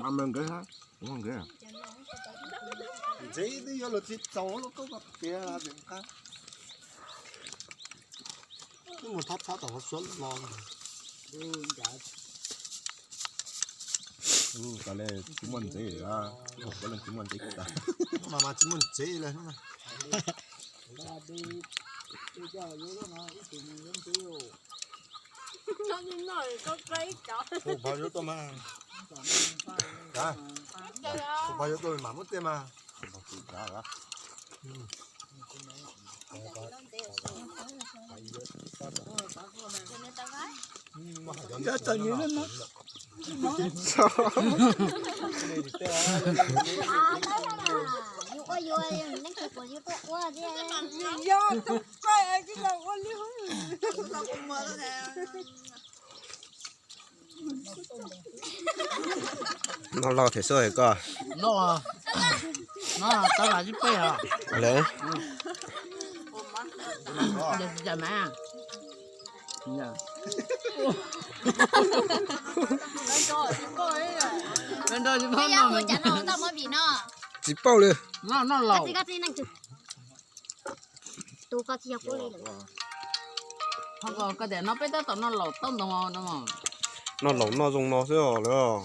Nkawd, nkawd, ntxeev twb yuav luag txiv txaus lub koob koj tias tias qab. Wb mus thab thab tom hauv suab los. Tsis muaj ntxeev, tsis muaj ntxeev tas. Mas mas tsis muaj ntxeev lawm. Tus phav yuav tuaj mas, tus phav yuav tuaj mam muab tej mas. Noj lauj, them xub hais koj. Lawm. Tsis paub li. Noj laus noj zoo no xwb os lawm.